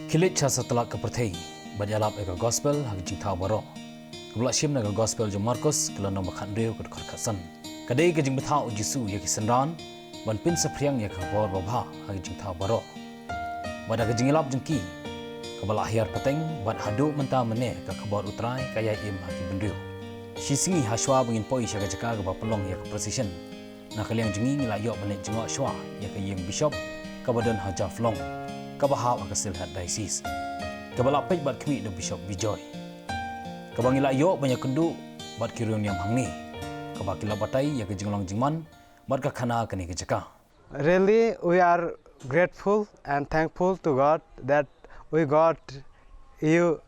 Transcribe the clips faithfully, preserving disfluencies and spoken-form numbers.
Khie leit sha satlak ka pyrthei bad ïalap ïa ka gospel ha ki jingthaw baroh. Kaba la shim na ka gospel jong u Markos, ka lynnong ba khathynriew, ka dkhot khatsan. Ka dei ka jingbthah u Jisu ïa ki synran ban pynsaphriang ïa ka khubor babha ha ki jingthaw baroh. Bad da ka jingïalap jong ki, kaba la hiar pateng, bad haduh mynta mynne ka khubor U Trai ka ïai im ha ki bynriew. Shi sngi hashwa ba ngin poi sha ka jaka kaba pynlong ïa ka procession, na ka liang jong ngi ngi la ïoh ban leit jngoh shuwa ïa ka ïing bishop kaba don ha Jaflong, kaba hap ha ka Sylhet Diocese, kaba la peit bad khmih da u Bishop Bijoy, kaba ngi la ïoh ban ïakynduh bad ki riewniam hangne, kaba ki la batai ïa ka jinglong jingman bad ka khana kane ka jaka. Really, we are grateful and thankful to God that we got you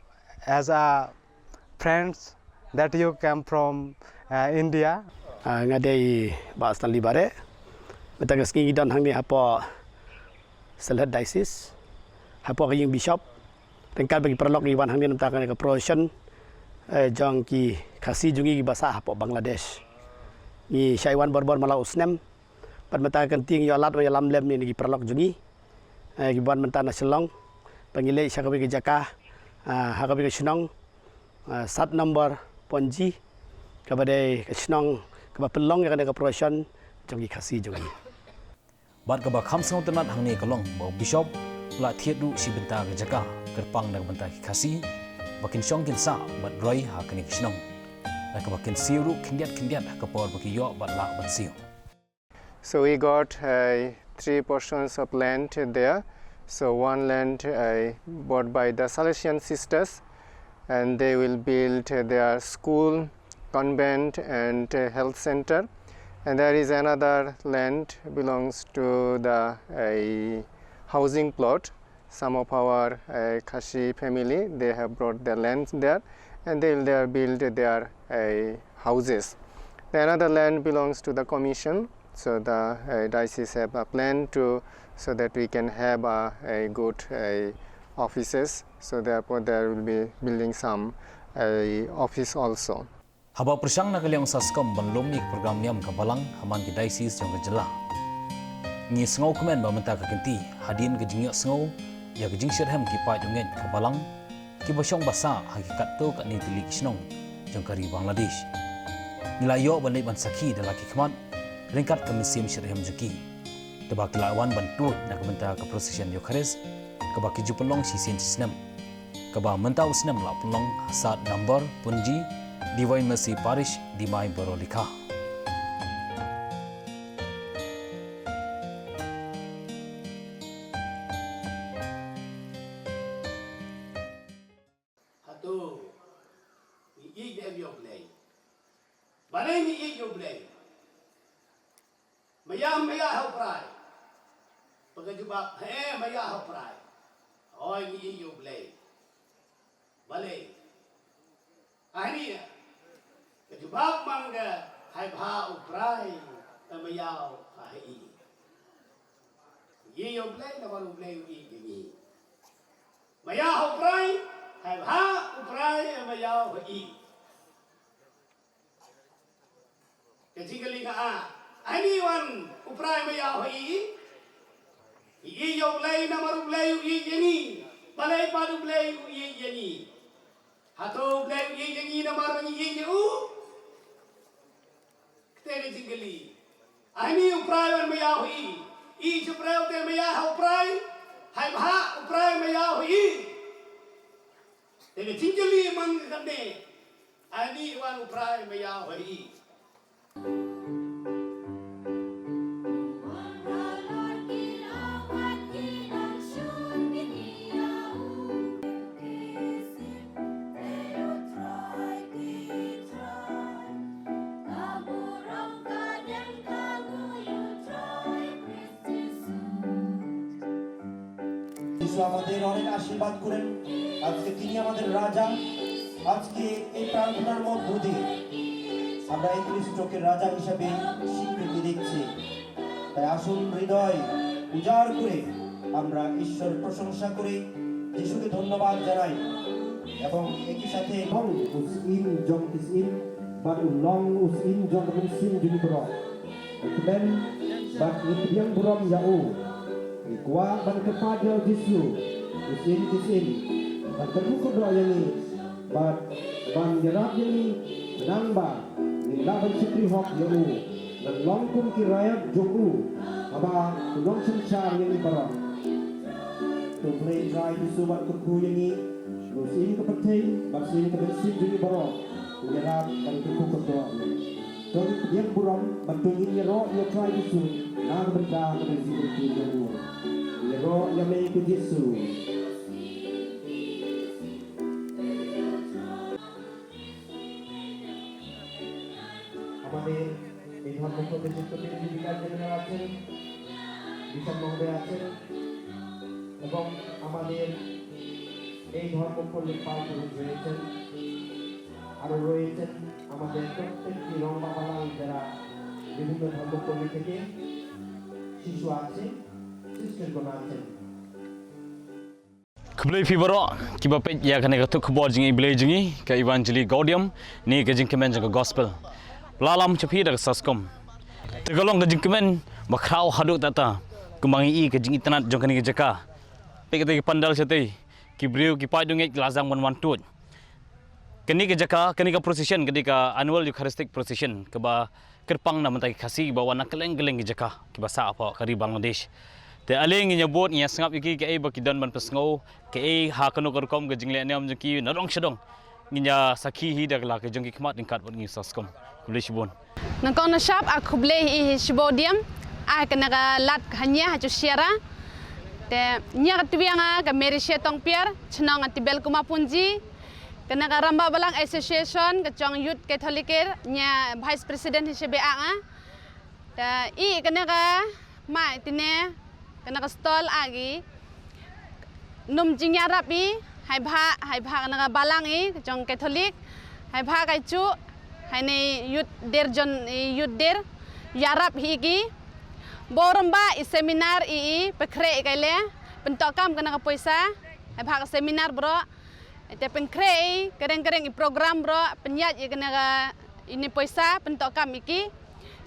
as a friends, that you came from, uh, India. Ah, nga dei Bah Stanley Bareh. Mynta ka sngi ngi don hangne hapoh Sylhet Diocese, hapoh ka ïing bishop. Ryngkat bad ki paralok ngi wan hangne namar kane ka procession, eh, jong ki Khasi jong ngi kiba sah hapoh Bangladesh. Ngi shait wan bor bor man la u snem. Bad mynta ka kynti ngi ïoh lad ban ïalam lem ïa kine ki paralok jong ngi, eh, kiba wan mynta na Shillong, ba ngin leit sha kawei ka jaka, ah, ha kawei ka shnong, ah, Sat Number Ponji, kaba dei ka shnong kaba pynlong ïa kane ka procession jong ki Khasi jong ngi. Bad kaba kham sngewtynnat hangne ka long ba u Bishop u la thied ruh shi bynta ka jaka kyrpang na ka bynta ki Khasi, ba kin shong kin sah bad roi ha kane ka shnong, na kaba kin siew ruh khyndiat khyndiat ha ka por ba ki ïoh bad lah ban siew. So we got, uh, three portions of land there. So one land, uh, bought by the Salesian sisters, and they will build their school, convent, and, uh, health center. And there is another land belongs to the, uh, housing plot. Some of our, uh, Khasi family, they have brought their lands there, and they will there build their, uh, houses. The another land belongs to the commission, so the, uh, diocese have a plan to, so that we can have a, a good, uh, offices. So therefore, there will be building some, uh, office also. Haba pyrshang na ka liang u Saskom ban lum ïa ka program niam ka Balang ha man ki diocese jong ka jylla, ngi sngewkmen ba mynta ka kynti, hadien ka jingïohsngew ïa ka jingshitrhem ki paid u ngeit ka Balang, kiba shong ba sah ha ki katto katne tylli ki shnong jong ka ri Bangladesh, ngi la ïoh ban leit ban sakhi da la ki khmat ryngkat ka mynsiem shitrhem jong ki, kaba ki la wan ban tuid na ka bynta ka procession Eucharist, kaba ki ju pynlong shisien shisnem, kaba mynta u snem la pynlong ha Sat Number Ponji, Divine Mercy Parish, Dimai Barolikha. Hato ngi ïeit ne em ïa U Blei? Balei ngi ïeit ïa U Blei? Maya, maya ha U Trai. Ba ka jubab, heh, maya ha U Trai. Hooid, ngi ïeit ïa U Blei. Balei? Hangne, ka jubab man ka, haba ha U Trai, ka maya ha i. Ngi ïeit ïa U Blei namar U Blei u ïeit ïa ngi. Maya ha U Trai, haba ha U Trai, ka maya ha i. Ka jingkylli nga, ah, ani wan U Trai maya ha i? Ngi ïeit ïa U Blei namar U Blei u ïeit ïa ngi. Balei pat U Blei u ïeit ïa ngi? Hato U Blei u ïeit ïa ngi namar ngi ïeit ïa u? Kata ka jingkylli. Ani U Trai wan maya ha i? I jubab te maya ha U Trai. Haba ha U Trai maya ha i. Te ka jingkylli man ka kane. Ani wan U Trai maya ha i? যিশু আমাদের অনেক আশীর্বাদ করেন। আজকে তিনি আমাদের রাজা। আজকে এই প্রার্থনার মধ্য দিয়ে আমরা এই খ্রিস্টকে রাজা হিসাবে স্বীকৃতি দিচ্ছি। তাই আসুন, হৃদয় উজাড় করে আমরা ঈশ্বর প্রশংসা করি, যিশুকে ধন্যবাদ জানাই এবং একই সাথে Long us in jong ki syiem, bad u long us in jong ka mynsiem jong ki briew. Ngi kmen bad ngi pdiang burom ïa u. Ngi kwah ban kyrpad ïa u Jisu. Sien ki sien ban kyrkhu kyrdoh ïa ngi bad ban ïarap ïa ngi, nangba ngin lah ban shakri hok ïa u, ngan long kum ki raiot jong u haba u nongsynshar ïa ngi baroh. To Blei Trai Jisu ban kyrkhu ïa ngi, sien ka pyrthei bad sien ka mynsiem jong ngi baroh, u ïarap ban kyrkhu kyrdoh ïa ngi. To ngin pdiang burom bad to ngin ïaroh ïa Trai Jisu na ka bynta ka jingïarap jong u. Ïaroh ïa me ko Jisu. Amadir, এই ধর্মপ্রতিষ্ঠিত পীরবিকাশ জেনারেল আছেন, বিশাল মহোদয় আছেন এবং আমাদের এই ধর্মপল্লীর পাল পুরোহিত রয়েছেন, আরও রয়েছেন আমাদের প্রত্যেকটি রং বাবালাল যারা বিভিন্ন ধর্মপল্লী থেকে শিশু আছে, সিস্টারগণ আছেন। Khublei phi baroh kiba peit ïa kane ka thup khubor jingïablei jong ngi ka Evangeli Gaudium, ne ka jingkmen jong ka gospel. Pla lam cha phi da ka saskom. Te ka long ka jingkmen ba khraw haduh tata, kumba ngi i ka jingitynnad jong kane ka jaka. Peit katei ka pandal shatei, ki briew ki paidbah ngeit la jang ban wan tuid. Kane ka jaka, kane ka procession, kane ka annual Eucharistic procession, kaba kyrpang na bynta ki Khasi ba wan na kylleng kylleng ki jaka kiba sah hapoh ka ri Bangladesh. Te ale ngin ïa bud, ngin ïa sngap ïa ki kaei ba ki don ban pynsngew, kaei ha kano ka rukom ka jingleh niam jong ki na dong sha dong. Ngin ïa sakhi hi da ka la ka jong ki khmat ryngkat bad ngi saskom. Khublei shibun. Nyngkong nyngshap nga khublei ïa phi shibun diam. Ha kane ka lad ka hynñiew ha Joshiara. Te nga ka twiang nga ka Mary Shetong Piar, chnong Atibel Kumapunji. Kane ka Ramba Balang Association ka jong Youth Catholic, nga Vice President hi shibun nga. Te i kane ka mai tine, kane ka stall agi. Nym jingïarap i, hai bha, hai bha kane ka balang i, jong Catholic, hai bha kai chu, hai ne youth der jon, youth der, ïarap hi ki. Bor ba i seminar i, i, pekre i kai le, pyntok kam kane ka poisa, hai bha ka seminar bro. Te pynkreh i, kereng kereng i program bro, pynïaid i kane ka, i ne poisa, pyntok kam i ki.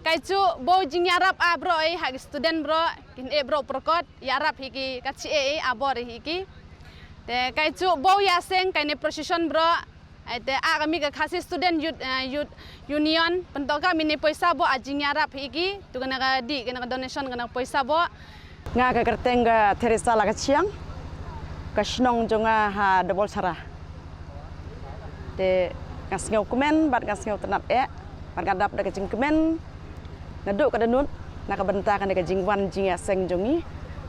Kai chu bor jingïarap a bro i ha ki student bro, kin e bro prokot, ïarap hi ki ka chi e a bor hi ki. Te kai chu bor ïa seng kai ne procession bro, ai te a kami ka Khasi Student Youth, eh, Youth Union, pyntok kam i ne poisa bor a jingïarap hi ki, tu kane ka di, kane ka donation, kane ka poisa bor. Nga ka kyrteng ka Theresa Lakachiang, ka shnong jong nga ha Dobolchara. Te nga sngewkmen bad nga sngewtynnad eh bad nga dap da ka jingkmen naduh ka dohnud na ka bynta kane ka jingwan jingïaseng jong ngi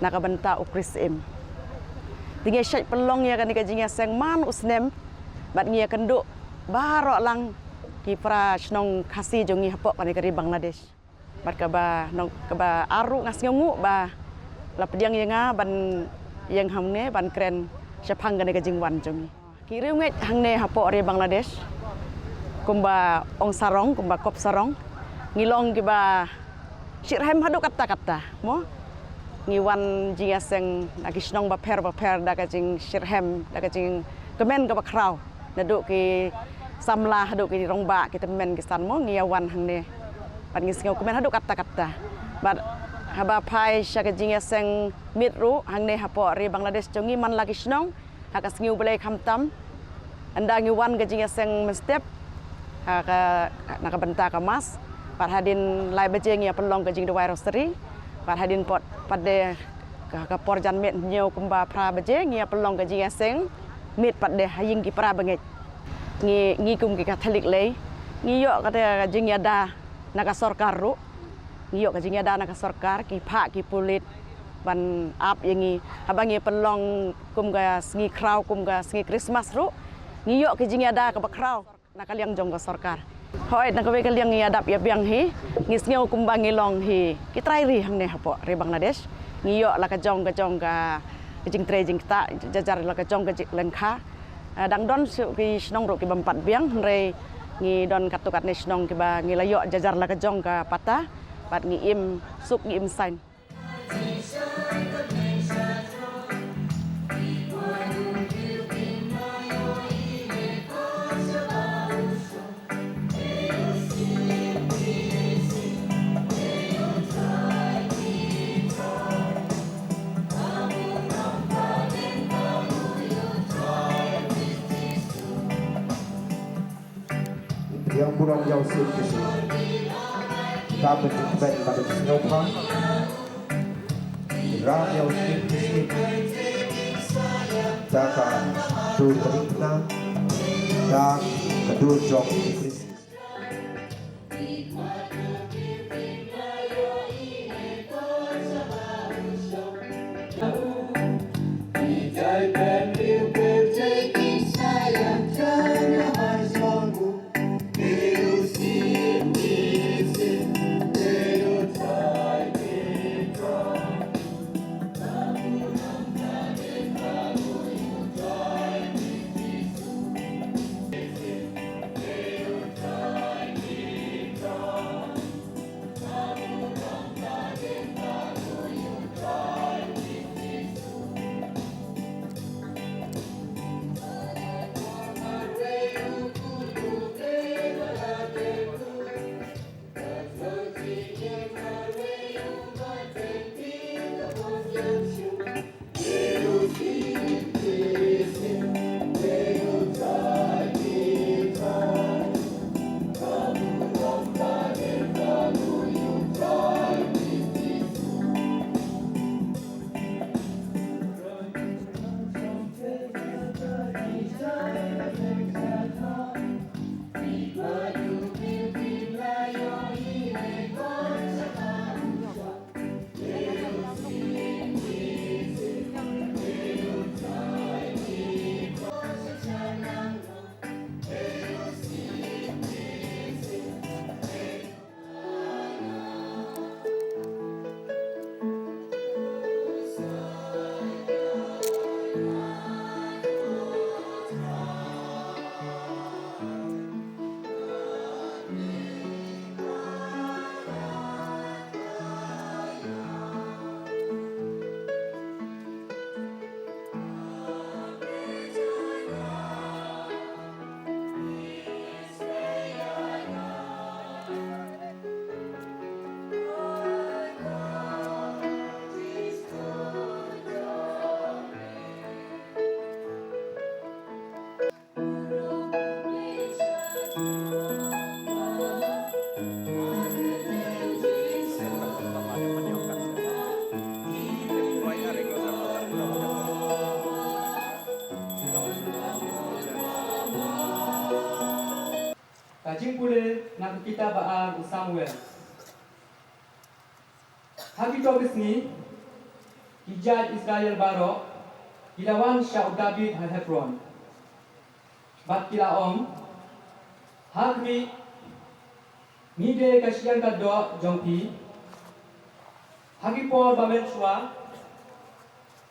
na ka bynta u Khrist im. Te ngi shait pynlong ïa kane ka jingïaseng man u snem bad ngi ïakynduh baroh lang ki para shnong Khasi jong ngi hapoh kane ka ri Bangladesh. Bad kaba nong, kaba ar ruh nga sngewnguh ba la pdiang ïa nga ban ïeng hangne ban kren shaphang kane ka jingwan jong ngi. Ki riewngeit hangne hapoh ri Bangladesh, kumba ong sarong, kumba kop sarong, ngi long kiba shitrhem haduh katta katta, mo? Ngi wan jingïaseng na ki shnong bapher bapher da ka jingshitrhem, da ka jingkmen kaba khraw. Naduh ki samla haduh ki rangbah ki tymmen ki san mo ngi ïa wan hangne. Bad ngi sngewkmen haduh katta katta. Bad haba phai sha ka jingïaseng miet ruh hangne hapoh ri Bangladesh jong ngi man la ki shnong ha ka sngi U Blei khamtam. Ynda ngi wan ka jingïaseng mynstep ha ka, na ka bynta ka mass. Bad hadien lai baje ngi ïa pynlong ka jingduwai rosary. Bad hadien pat pat de ka, ka por janmiet hynñiew kumba phra baje ngi ïa pynlong ka jingïaseng miet pat de ha ïing ki para bangeit. Ngi, ngi kum ki Katholik lei ngi ïoh kata ka jingïada na ka sorkar ruh. Ngi ïoh ka jingïada na ka sorkar, ki phah ki pulit ban ap ïa ngi haba ngi pynlong kum ka sngi khraw, kum ka sngi Krismas ruh. Ngi ïoh ka jingïada kaba khraw na ka liang jong ka sorkar. Hooid, na kawei ka liang ngi ïa dap ïa biang hi, ngi sngew kumba ngi long hi ki trai ri hangne hapoh ri Bangladesh. Ngi ïoh la ka jong ka jong ka jingtrei jingktah, jajar la ka jong ka jinglyngkha. Eh, dang don shuh ki shnong ruh ki bym pat biang, hynrei ngi don katto katne shnong kiba ngi la ïoh jajar la ka jong ka pata bad ngi im suk ngi im saiñ. Ïa u burom ïa u Syiem Kchiir. Ka ban jingkmen bad ban jingsngewbha. Ram ïa u Syiem Kchiir. Da ka dur ka dikna. Da ka dur jong u Khrist. Ka jingpule na ka kitab ba ar u Samuel. Ha kito ki sngi, ki jait Israel baroh ki la wan sha u David ha Hebron. Bad ki la ong, ha khmih, ngi dei ka shiliang ka doh jong phi. Ha ki por ba mynshuwa,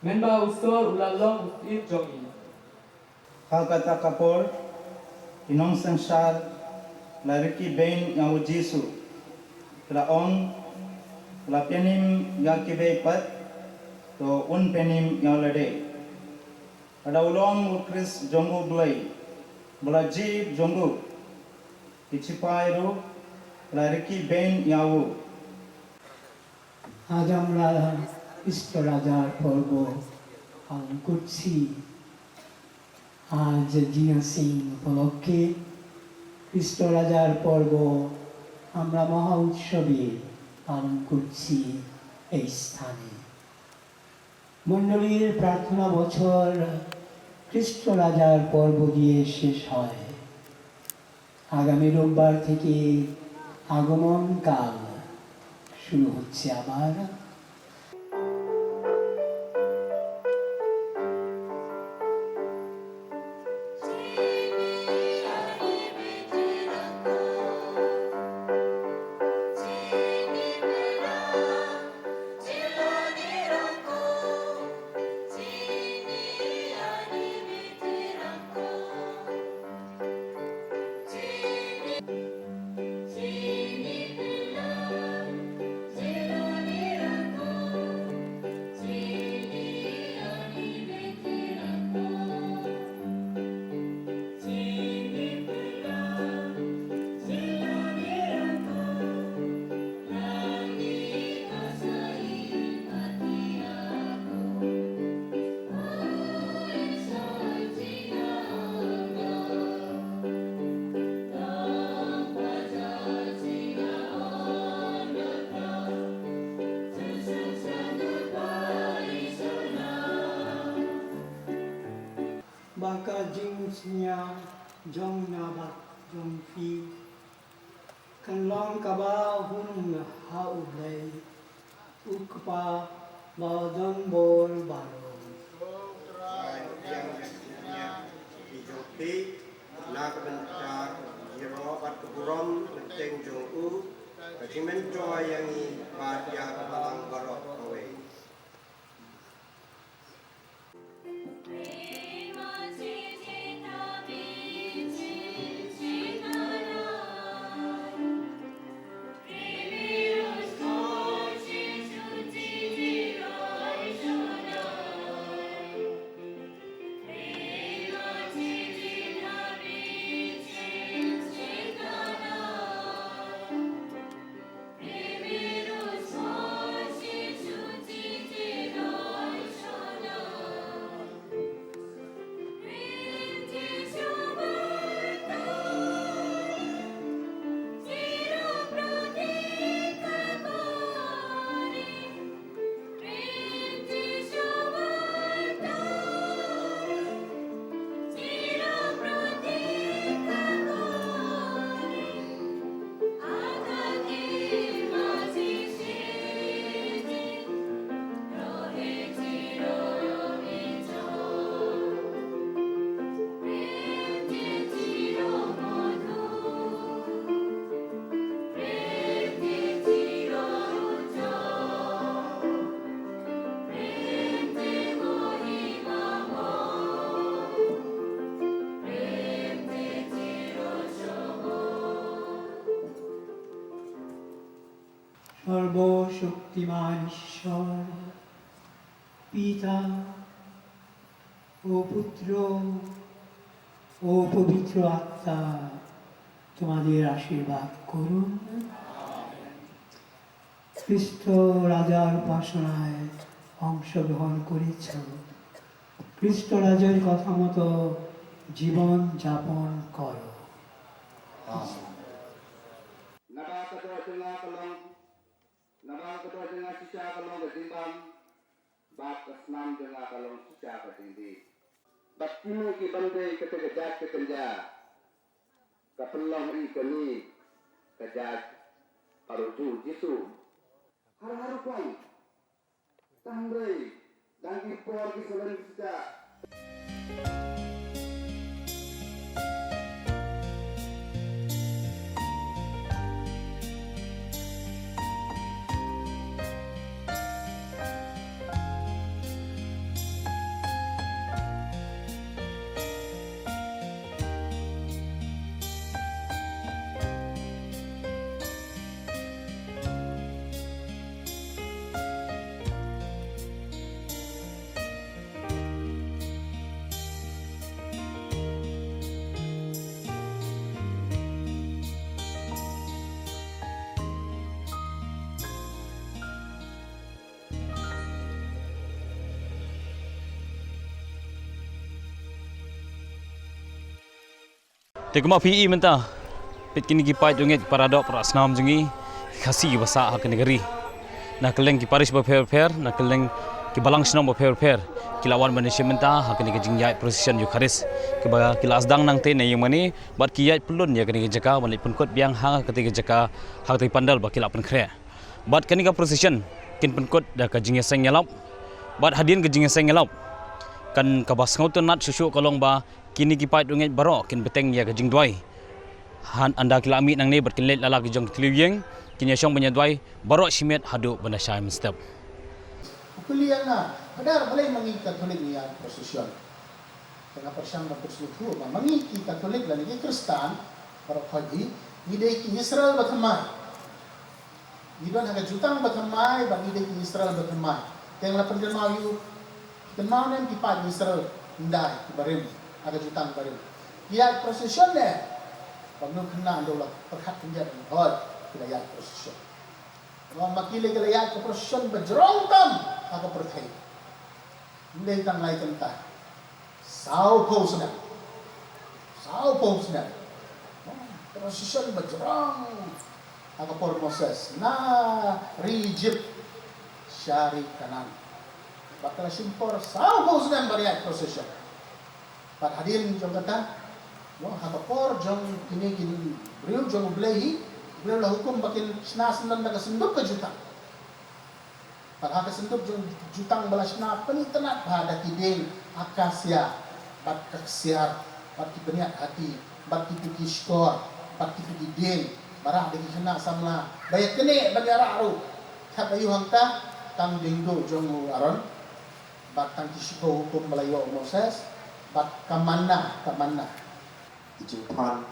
mynba u Saul u la long u syiem jong ngi. Ha kata ka por, ki nongsynshar la rikki beiñ ïa u Jisu. Ki la ong, la pynïaid ïa kiwei pat, to un pynïaid ïa lade. Lada u long u Khrist jong u Blei, ba la jied jong u, ki sipai ruh la rikki beiñ ïa u. Ajo amra Khristor ajar porbo ha Umkutsi. আজ জিয়াসিং উপলক্ষে খ্রিস্ট রাজার পর্ব আমরা মহা উৎসবে পালন করছি এই স্থানে। মণ্ডলীর প্রার্থনা বছর খ্রিস্ট রাজার পর্ব দিয়ে শেষ হয়। আগামী রোববার থেকে আগমন কাল শুরু হচ্ছে আবার। Ba ka jingsngewbha jong nga bad jong phi kan long kaba hun ha U Blei, U Kpa ba don bor baroh. Trai, biang ïa ka jingsngewbha jong phi na ka bynta ka jingïaroh bad ka burom, ka kyrteng jong u, ka jingmyntoi ïa ngi bad ïa ka balang baroh kawei. সর্বশক্তিমান ঈশ্বর, পিতা ও পুত্র ও পবিত্র আত্মা তোমাদের আশীর্বাদ করুন। খ্রিস্ট রাজার উপাসনায় অংশগ্রহণ করেছ, খ্রিস্ট রাজার কথা মতো জীবন যাপন করো। Naba ka doh jong nga ka long, naba ka doh jong nga shisha ka long ka jingbam, bad ka snam jong nga ka long shisha ka jingdih. Bad kine ki ban dei kata ka jait ka kynja, ka pynlong ïa kane ka jait, ha u Jisu. Har har u kwai. Tang rei, dang ki por ki selen ki sejak. Te kumba phi i mynta, peit kine ki paid u ngeit para doh para snam jong ngi, ki Khasi kiba sah ha kane ka ri. Na kylleng ki parish bapher bapher, na kylleng ki balang shnong bapher bapher, ki la wan ban ïashim bynta ha kane ka jingïaid procession Eucharist, kiba ki la sdang nangta na ïing mane, bad ki ïaid pyllun ïa kane ka jaka ban leit pynkut biang ha kata ka jaka, ha kata ka pandal ba ki la pynkhreh. Bad kane ka procession kin pynkut da ka jingïaseng ïalap. Bad hadien ka jingïaseng ïalap, kan kaba sngewtynnat shuh shuh ka long ba kine ki paid u ngeit baroh kin bteng ïa ka jingduwai. Hynda ki la mih nangne bad kin leit la la ki jong ki tliw ïing, kin ïashong ban ïaduwai baroh shimet haduh ban da shai mynstep. Phi kylli ïa nga, Phadar, balei ma ngi Katholik ngi ïaid procession? Te nga pyrshang ban pynsngewthuh ba ma ngi ki Katholik lane ki Khristan baroh khoit hi, ngi dei ki Israel bathymmai. Ngi don ha ka jutang bathymmai bad ngi dei ki Israel bathymmai. Te nga la pynkynmaw ïa u, kynmaw ne em ki paid Israel hyndai kiba rim ha ka jutang barim? Ki ïaid procession ne em? Kumno khynnah, ynda la pyrkhat khyndiat, hooid, ki la ïaid procession. Namar ma ki la, ki la ïaid ka procession ba jrong tam ha ka pyrthei. Ym dei tang lai kynta, sawphew snem. Sawphew snem. Procession ba jrong ha ka por Moses, na ri Egypt sha ri Kanaan. Bad ka la shim por sawphew snem ban ïaid procession. Bad hadien jong kata, no, ha ka por jong kine ki briew jong U Blei hi, U Blei u la hukum ba kin shna syndon da ka synduk ka jutang. Bad ha ka synduk jong jutang ba la shna pynitynnad bha da ki dieng akasia, bad ka ksiar, bad ki bniat hati, bad kitu ki shkor, bad kitu ki dieng, ba rah da ki khynnah samla ba ïa kane ban ïarah ruh. Hap ïa u hangta, tang dieng duh jong u Aaron, bad tang ki shiphew hukum ba la ïoh u Moses, bad ka manna, ka manna. I jingphan,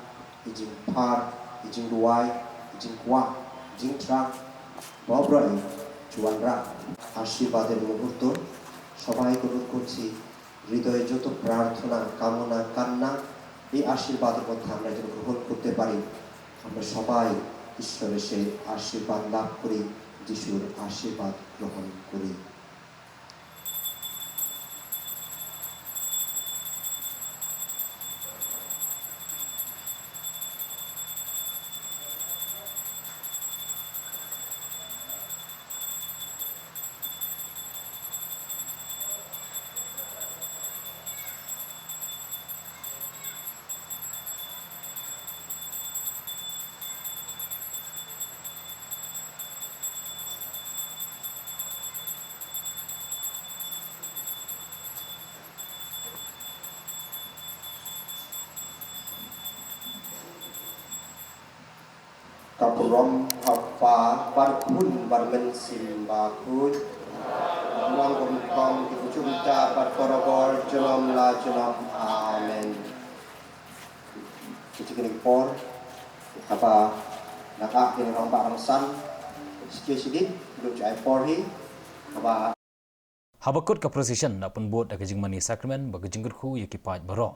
i jingphar, i jingduwai, i jingkwah, i jingthrang, ba u Blei u ju wanrah. আশীর্বাদের মুহূর্ত, সবাই করুণ করছি হৃদয়ে যত প্রার্থনা, কামনা, কান্না, এই আশীর্বাদের মধ্যে আমরা যেন গ্রহণ করতে পারি। আমরা সবাই ঈশ্বরের সেই আশীর্বাদ লাভ করি, যিশুর আশীর্বাদ গ্রহণ করি। Ka burom ha u Kpa bad u Khun bad u Mynsiem Bakhuid. Long kumno ki kjut mynta bad barabor junom la junom. Amen. Ki jingkren por haba naka kini rong ba rong san. Sikhe sikhe duk jai por hi haba. Haba kut ka procession da pynbud da ka jingmane sakramen bad ka jingkyrkhu ïa ki paid baroh.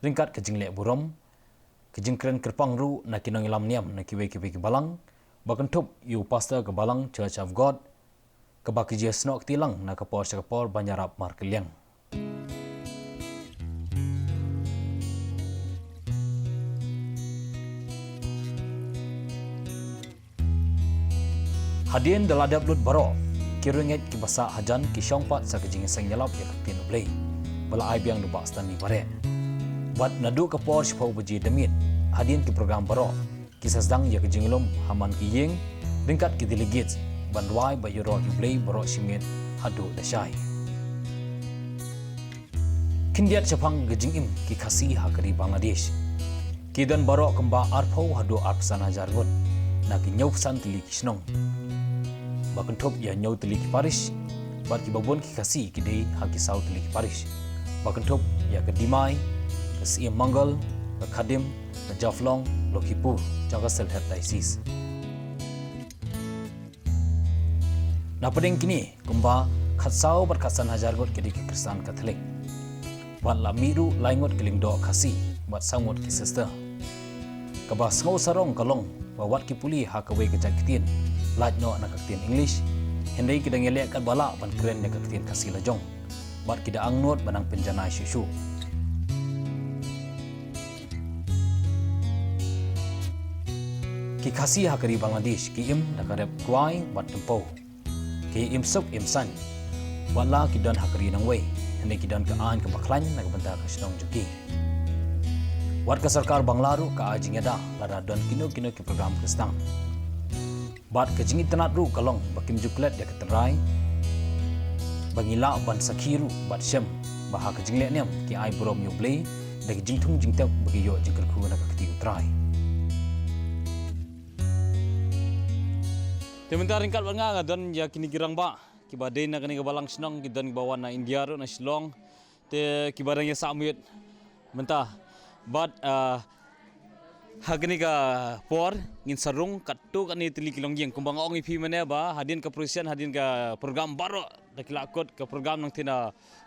Ryngkat ka jingleh burom, ka jingkren kyrpang ruh na ki nongïalam niam na kiwei kiwei ki balang, ba kynthup ïa u pastor ka balang Church of God, kaba ki ju ïasnoh kti lang na ka por sha ka por ban ïarap markylliang. Hadien da la dep lut baroh, ki riewngeit kiba sah hajan ki shong pat sa ka jingïaseng ïalap ïa ka ktien U Blei ba la ai biang da u Bah Stanley Bareh. Bad naduh ka por shiphew baje da miet, hadien ki program baroh, ki sa sdang ïa ka jinglum ha man ki ïing ryngkat ki delegates ban duwai bad ïaroh ïa U Blei baroh shi miet haduh da shai. Khyndiat shaphang ka jingim ki Khasi ha ka ri Bangladesh. Ki don baroh kumba arphew haduh arphew san hajar ngut na ki hynñiewphew san tylli ki shnong. Ba kynthup ïa hynñiew tylli ki parish, bad kiba bun ki Khasi ki dei ha ki saw tylli ki parish. Ba kynthup ïa ka Dimai, ka Syiem Mangal, ka Khadim, ka Jaflong, Lokhipur, jong ka Sylhet Diocese. Na pdeng kine, kumba khatsaw bad khatsan hajar ngut ki dei ki Khristan Katholik. Bad la mih ruh lai ngut ki lyngdoh Khasi, bad saw ngut ki sister. Kaba sngew sarong ka long, ba wat ki pule ha kawei ka jait ktien, lait noh na ka ktien English, hynrei ki dang ïaleh katba lah ban kren ïa ka ktien Khasi lajong. Bad ki da angnud ban nang pynjanai shuh shuh. Ki Khasi ha ka ri Bangladesh, ki im da ka rep kwai bad tympew. Ki im suk im saiñ. Wat la ki don ha ka ri nongwei, hynrei ki don ka aiñ kaba khlaiñ na ka bynta ka shnong jong ki. Wat ka sorkar Bangla ruh ka ai jingïada, lada don kino kino ki program Khristan. Bad ka jingitynnad ruh ka long ba kim ju klet ïa ka tynrai. Ba ngi lah ban sakhi ruh bad shem ba ha ka jingleh niam ki ai burom ïa U Blei da ki jingthung jingtep ba ki ïoh jingkyrkhu na ka kti U Trai. Te mynta ryngkat bad nga nga don ïa kine ki rangbah kiba dei na kane ka balang shnong, ki don kiba wan na India ruh, na Shillong. Te kiba dang ïa sah miet mynta. Bad, ah, ha kane ka por ngin sa rung katto katne tylli ki longïing, kumba nga ong ïa phi mynne ba hadien ka procession, hadien ka program baroh da ki la kut ka program nangta na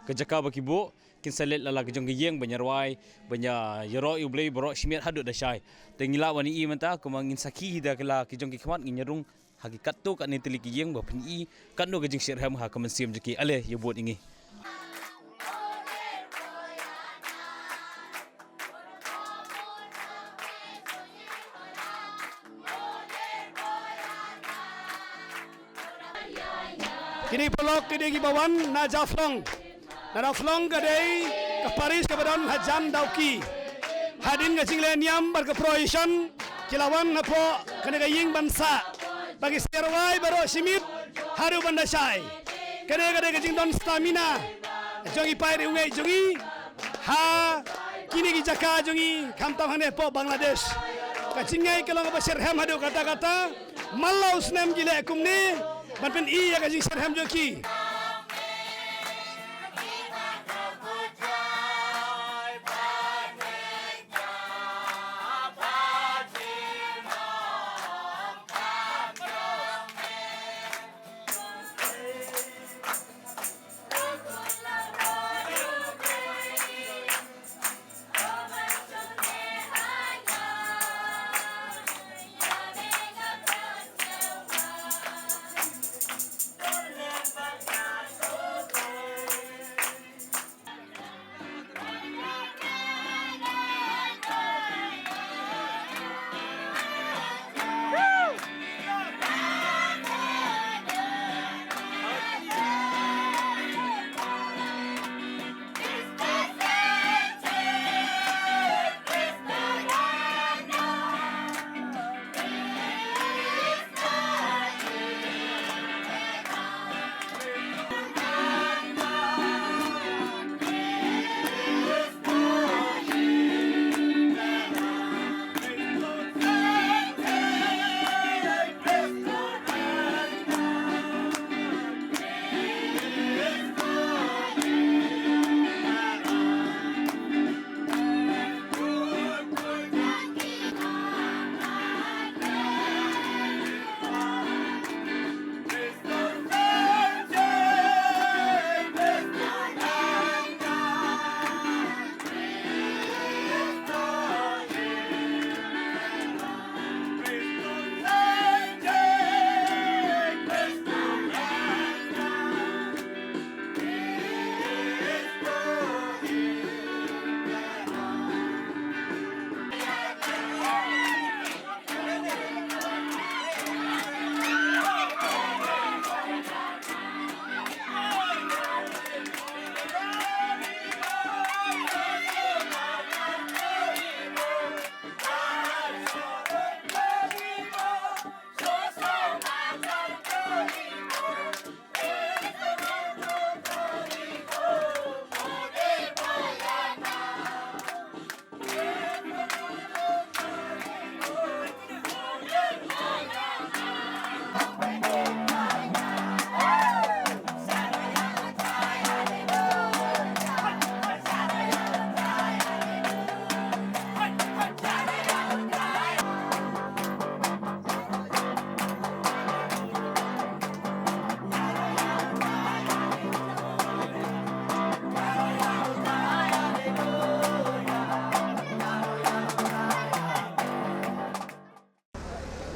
ka jaka ba ki buh, kin sa leit la la ka jong ka ïing ban ïarwai, ban ïa, ïaroh ïa U Blei baroh shi miet haduh da shai. Te ngi lah ban ïohi mynta kumba ngin sakhi hi da ki la ki jong ki khmat, ngin ïa rung ha ki katto katne tylli ki ïing ba phin ïohi katno ka jingshitrhem ha ka mynsiem jong ki. Ale ïa bud ïa ngi. Kine ki paralok ki dei kiba wan na Jaflong. Na Jaflong ka dei Ka parish kaba don hajan Dawki. Hadien ka jingleh niam bad ka procession ki la wan hapoh kane ka ïing ban sah. Ba ki sngewrwai baroh shi miet haduh ban da shai. Kane ka dei ka jingdon stamina jong i paid riewngeit jong i ha kine ki jaka jong i khamtam hangne hapoh Bangladesh. Ka jingngeit ka long kaba shitrhem haduh katta katta. Malu snem ki leh kumne ban pyni ïa ka jingshitrhem jong ki.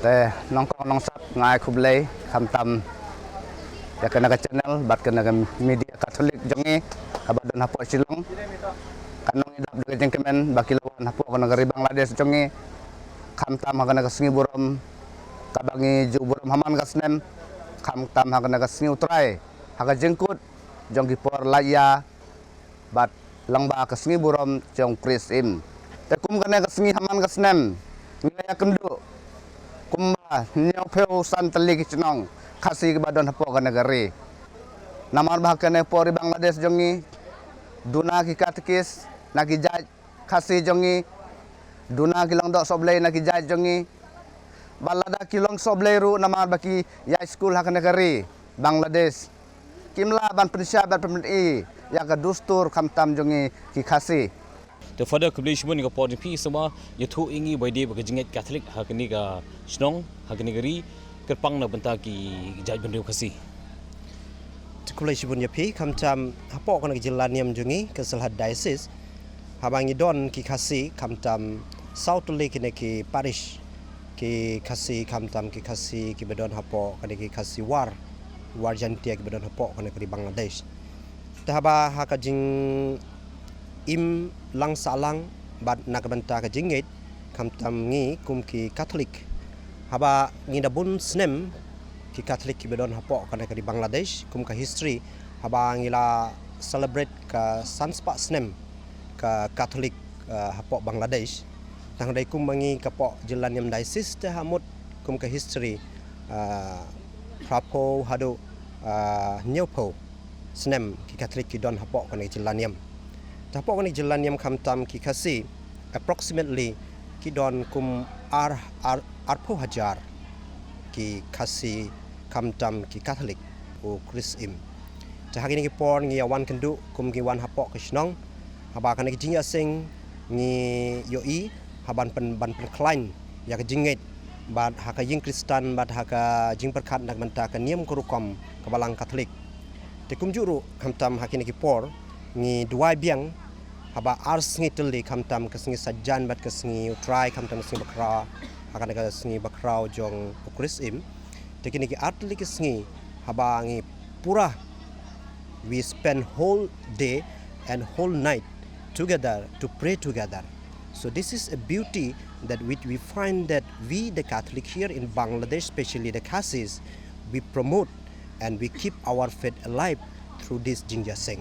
Te nongkong nongsap, nga ai khublei khamtam ïa kane ka channel bad kane ka media Katholik jong ngi kaba don hapoh Shillong. Ka nongïadap da ka jingkmen ba ki la wan hapoh kane ka ri Bangladesh jong ngi, khamtam ha kane ka sngi burom kaba ngi ju burom ha man ka snem, khamtam ha kane ka sngi U Trai ha ka jingkut jong ki por lait ïa bad lyngba ka sngi burom jong Khrist im. Te kum kane ka sngi ha man ka snem, ngi la ïakynduh kumba hynñiewphew san tylli ki shnong Khasi kiba don hapoh kane ka ri. Namar ba ha kane ka ri Bangladesh jong ngi, duna ki katekis na ki jait Khasi jong ngi, duna ki lyngdoh sohblei na ki jait jong ngi, bad lada ki long sohblei ruh namar ba ki ïaid skul ha kane ka ri Bangladesh, kim lah ban pynshai ban pynpyni ïa ka dustur khamtam jong ngi ki Khasi. Te Father, khublei shibun ïa ka por jong phi, sngewbha ïathuh ïa ngi ba ïadei bad ka jingngeit Katholik ha kane ka shnong, ha kane ka ri, kyrpang na ka bynta ki jait bynriew Khasi. Te khublei shibun ïa phi, khamtam hapoh kane ka jylla niam jong ngi ka Sylhet Diocese, haba ngi don ki Khasi khamtam saw tylli kine ki parish, ki Khasi khamtam ki Khasi kiba don hapoh kane ki Khasi War, War Jaintia kiba don hapoh kane ka ri Bangladesh. Te haba ha ka jingim lang sahlang bad na ka bynta ka jingngeit, khamtam ngi kum ki Katholik, haba ngi da bun snem ki Katholik kiba don hapoh kane ka ri Bangladesh, kum ka history, haba ngi la celebrate ka san spah snem ka Catholic uh, hapoh Bangladesh. Tang dei kum mangi ka poh jylla niam diocese te hamut kum ka history uh, phraphew haduh uh, hynñiewphew snem ki Catholic ki don hapoh kane jylla niam. Te hapoh kane jylla niam khamtam ki Khasi approximately ki don kum ar ar arphew hajar ki Khasi khamtam ki Catholic u Kris Im. Te ha kine ki por ngi ïa wan kynduh kum ngi wan hapoh ka shnong haba kane ka jingïaseng ngi ïohi haban pen ban pynkhlaiñ ïa ka jingngeit bad ha ka ïing Khristan bad ha ka jingpyrkhat na ka bynta ka niam ka rukom ka balang Katholik. Te kumjuh ruh khamtam ha kine ki por ngi duwai biang haba ar sngi tylli khamtam ka sngi Saitjaiñ bad ka sngi U Trai khamtam ka sngi Bakhraw ha kane ka sngi Bakhraw jong u Kris Im. Te kine ki ar tylli ki sngi haba ngi pura we spend whole day and whole night together to pray together. So this is a beauty that which we find that we the Catholic here in Bangladesh, especially the Khasis, we promote and we keep our faith alive through this jingïaseng.